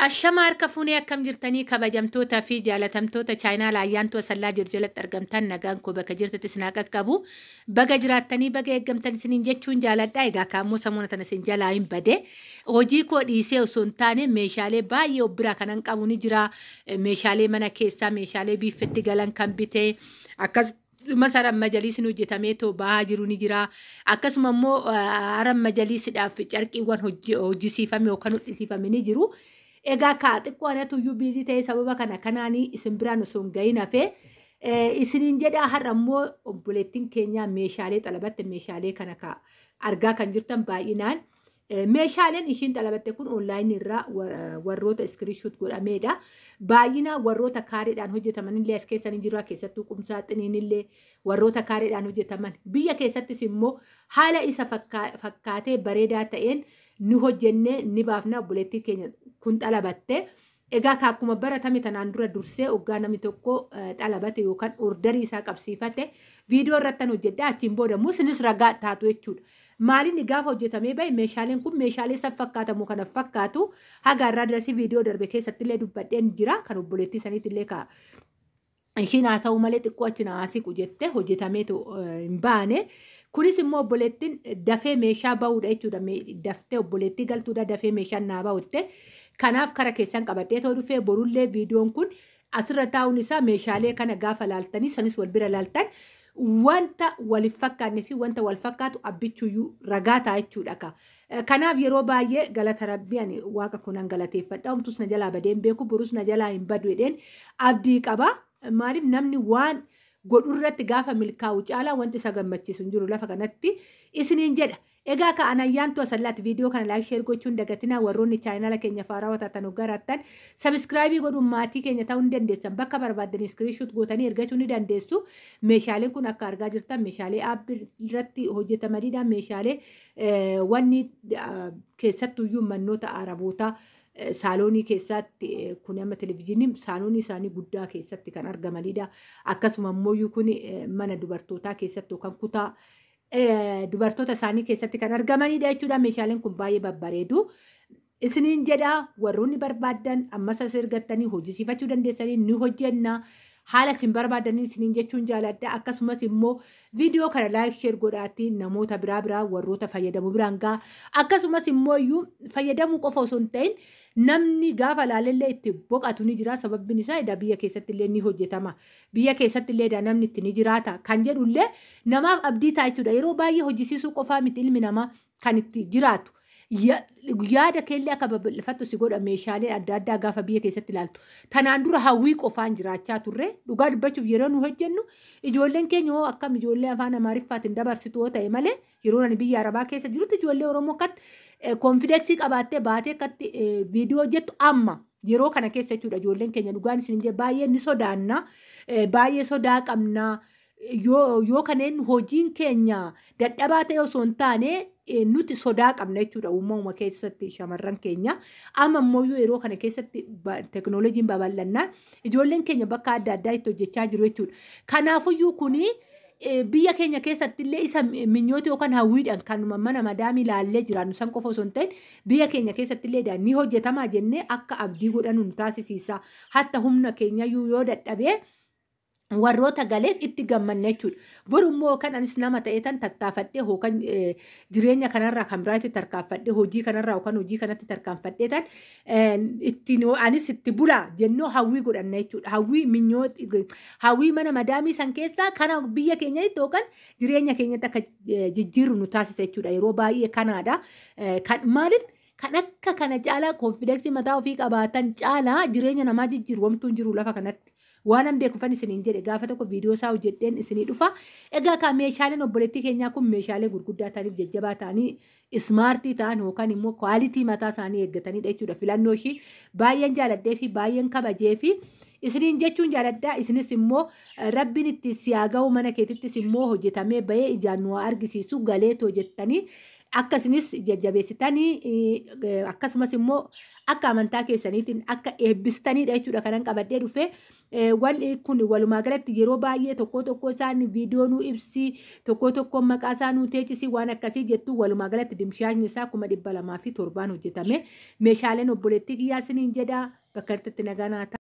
Ashama harka fuunee, akkam jirtanii kabajamtoota fi jaalatamtoota chaayinaa Ayyaantuu Asallaa jiru jalatti argamtan? Nagaan koo bakka jirtutti isin haa qaqqabu. Baga jiraattanii, baga eeggamtan isiniin jechuun jaaladha. Egaa kaammoo samuuna tana isin jalaa hin bade. Hojii koo dhiisee osoo hin taane meeshaalee baay'ee of biraa kanan qabu ni jira. Meeshaalee mana keessaa, meeshaalee biiffetti galan kan bitee, akkasumas haran majaliisni hojjetamee too bahaa jiru ni jira. Akkasuma immoo haran majaliisidhaaf carqiiwwan hojjisiifame yookaan hodhisiifame ni jiru. Egaa kaa xiqqoo anatu iyyuu busy ta'ee sababa kana kanaanii isin biraan osoo hin gahin hafee isiniin jedhaa. Har'a immoo obboleettiin keenya meeshaalee xalabatte, meeshaalee kana ka argaa kan jirtan baay'inaan. Meeshaaleen ishiin xalabatte kun onlaayinii irraa warroota screenshot godhameedha. Baay'inaan warroota kaareedhaan hojjetaman illee as keessa ni jira. Keessattuu qumsaaxiniin illee warroota kaareedhaan hojjetaman. Biyya keessattis immoo haala isa fakkaatee bareedaa ta'een ni hojjennee ni baafna, obboleettiin keenya kun xalabatte. Egaa akkuma baratame tanaan dura dursee hoggaa namni tokko xalabate yookaan orderii isaa qabsiifate viidiyoo irratti hojjedha, achiin booda immoo isinis ragaa taatu jechuudha. Maaliin gaafa hojjetamee bahe meeshaaleen kun meeshaalee san fakkaatamu kana fakkaatu haga irraa dirasii viidiyoo darbe keessatti illee dubbadheen jira, kan obboleettii saniitti illee ka ishiin haa ta'u malee xiqqoo achi na siqu jette hojjetameetu hin baane. Kunis immoo obboleettiin dafee meeshaa bahuudha jechuudha. Daftee obboleettii galtuudha, dafee meeshaan naa bahutte. Kanaaf kara keessan qabadhee too dhufee, borullee viidiyoon kun asirra taa'uun isaa meeshaalee kana gaafa laaltanii sanis wal bira laaltan wanta waliif fakkaanne fi wanta wal fakkaatu abbichuyyuu ragaa ta'a jechuudha. Kanaaf yeroo baay'ee galata Rabbii, ani Waaqa kunan galateeffadha. Homtus na jalaa badee hin beeku, borus na jalaa hin badu jedheen abdii qaba. Maaliif, namni waan godhu irratti gaafa milkaa'u caalaa wanti isa gammachiisu hin jiru lafa kanatti isiniin jedha. Egaa ka Ayyaantu Asallaatti, viidiyoo kana like, share gochuun dagatinaa. Warroonni chaayinaala keenya faaraa taatan hoggarattan subscribe godhuun maatii keenya ta'uu ni dandeessan. Bakka barbaaddan screenshot gootanii ergachuu ni dandeessu. Meeshaaleen kun akka argaa jirtan meeshaalee aappii irratti hojjetamanidha. Meeshaalee wanni keessattuyyuu mannoota Arabootaa saaloonii keessatti, kun amma televizyiinii saaloonii isaanii guddaa keessatti kan argamanidha. Akkasuma immoo kun mana dubartootaa keessatti yookaan kutaa dubartoota isaanii keessatti kan argamanidha jechuudha. Meeshaaleen kun baay'ee babbareedu. Isiniin jedha, warroonni barbaaddan ammas as ergattanii hojjisiifachuu dandeessanii, ni hojjenna. Haala isin barbaadanii isiniin jechuun jaaladha. Akkasumas immoo viidiyoo kana like, share godhaatii namoota biraa biraa warroota fayyadamu biraan ga'a. Akkasumas immoo iyyuu fayyadamuu qofa osoo hin ta'in namni gaafa laalellee itti boqatu ni jira. Sababbiin isaa edaa biyya keessatti illee ni hojjetama. Biyya keessatti illee edaa namni itti ni jiraata kan jedhullee namaaf abdii ta'a jechuudha. Yeroo baay'ee hojjisiisuu qofaa miti ilmi namaa kan itti jiraatu. Yaada keellee akka babal'ifattu si godha meeshaaleen adda addaa gaafa biyya keessatti ilaaltu. Tanaan dura hawwii qofaan jiraachaa turre. Dhugaa dubbachuuf, yeroo nu hojjennu ijoolleen keenya hoo akkam ijoollee afaan Amaariffaatiin dabarsitu yoo ta'e malee, yeroo ani biyya Arabaa keessa jirutti ijoollee Oromoo akkatti confidence qabaattee baatee akkatti viidiyoo hojjettu amma yeroo kana keessa jechuudha, ijoolleen keenya, dhugaan isin jedhe, baay'ee ni sodaanna, baay'ee sodaa qabna. Yoo kanneen hojiin keenya dadhabaa ta'e osoo hin taane nuti sodaa qabna jechuudha uumamuma keessatti shamarran keenya. Amma immoo yeroo kana keessatti teknooloojiin babal'annaan ijoolleen keenya bakka adda addaa itti hojjechaa jiru jechuudha. Kanaafuyyuu kuni biyya keenya keessatti illee isa minyoota yookaan hawwiidhaan kanuma mana madaamii ilaallee jiraannu san qofa osoo hin ta'in biyya keenya keessatti illee ni hojjetamaa jennee akka abdii godhannu nu taasisiisa. Hatta humna keenyayyuu yoo dadhabee warroota galeef itti gammanna jechuudha. Boru immoo kan anis nama ta'e tan tattaafadhee yookaan jireenya kanarraa kan biraatti tarkaanfadhee, hojii kanarraa yookaan hojii kanatti tarkaanfadhee tan ittiin anis itti bulaa jennoo hawwii godhanna jechuudha. Hawwii minyoo, hawwii mana madaamii san keessaa kana biyya keenyatti yookaan jireenya keenyatti akka jijjiirru nu taasisa jechuudha. Yeroo baay'ee kanaadha. Maaliif, kan akka kana caalaa confidence mataa ofii qabaatan caalaa jireenya namaa jijjiiru wamtuun jiru lafa kanatti. Waan an beekufan isiniin jedhe, gaafa tokko viidiyoo isaa hojjedheen isinii dhufa. Egaa kan meeshaaleen obboleettii keenyaa kun meeshaalee gurguddaa ta'aniif jajjabaa ta'anii smart ta'an yookaan immoo quality mataa isaanii eeggatanidha jechuudha. Filannoo ishii baay'een jaaladhee fi baay'een kabajee fi isiniin jechuun jaaladhaa. Isinis immoo Rabbiin itti si haa ga'u, mana keetittis immoo hojjetamee bahee ijaan nu argisiisu galeetoo jettanii Akka isinis jajjabeessitanii akkasumas immoo akka amantaa keessaniitiin akka eebbistaniidha jechuudha kanan qabadhee dhufe. Wanni kun walumaa galatti yeroo baay'ee tokko tokko isaan viidiyoo nuu ibsi, tokko tokko maqaa isaa nuu teechisi, waan akkasii jettu. Walumaa galatti dimshaashni isaa 207,000 hojjetame. Meeshaaleen obboleettii kiyyaa isiniin jedha, bakka irratti nagaa naa ta'a.